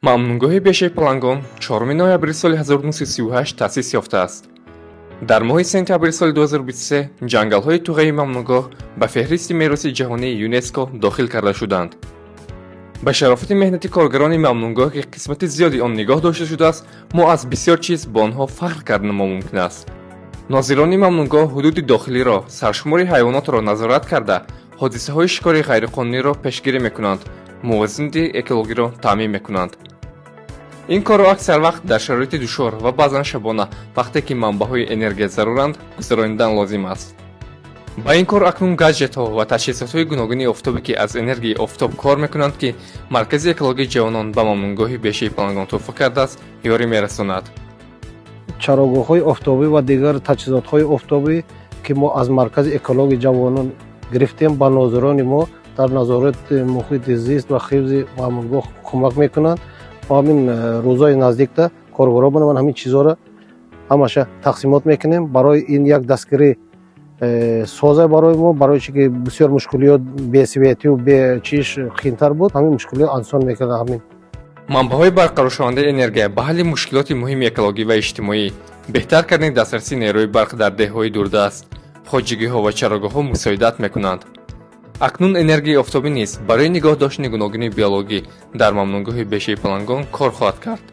Мамнуъгоҳи бешаи Палангон 4 ноябри соли 1938 таъсис ёфтааст. Дар моҳи сентябри соли 2023 ҷангалҳои туғаи мамнуъгоҳ ба феҳристи мероси ҷаҳонии ЮНЕСКО дохил карда шуданд. Ба шарофати меҳнати коргарони мамнуъгоҳ, ки қисмати зиёди он нигоҳ дошта шудааст, мо аз бисёр чиз бо онҳо фахр кардан мумкин аст. Нозирони мамнуъгоҳ ҳудуди дохилиро, саршумори ҳайвонотро назорат карда, ҳодисаҳои шикори ғайриқонуниро пешгирӣ мекунанд, мувозинати экологиро таъмин мекунанд. Ин корро аксар вақт дар шароити душвор ва баъзан шабона, вақте ки манбаъҳои энергия заруранд, гузаронидан лозим аст. Ба ин кор акнун гаджетҳо ва таҷҳизотҳои гуногуни офтобе, ки аз энергияи офтоб кор мекунанд, ки Маркази экологии ҷавонон ба мамнуъгоҳи бешаи Палангон тӯҳфа кардааст, ёрӣ мерасонад. Чарогоҳҳои офтобӣ ва дигар таҷҳизотҳои офтобӣ, ки мо аз Маркази экологии ҷавонон гирифтем, ба нозирони мо дар назорати муҳити зист ва ҳифзи мамнуъгоҳ кӯмак мекунанд. Ва ҳамин рӯзҳои наздикта коргаро ман ҳамин чизҳоро ҳамаша тақсимот мекунем. Барои ин як дастгирӣ соза барои мо, барои чи ки бисёр мушкилиёт бесветию бечиш қиинтар буд, ҳамин мушкилиёт осон мекард ҳамин. Манбаъҳои барқароршавандаи энергия ба ҳалли мушкилоти муҳими экологӣ ва иҷтимоӣ, беҳтар кардани дастрасии нерӯи барқ дар деҳҳои дурдаст, хоҷагиҳо ва чарогоҳҳо мусоидат мекунанд. Акнун энергияи офтобӣ низ барои нигоҳ доштани гуногунии биологӣ дар мамнуъгоҳи бешаи Палангон кор хоҳад кард.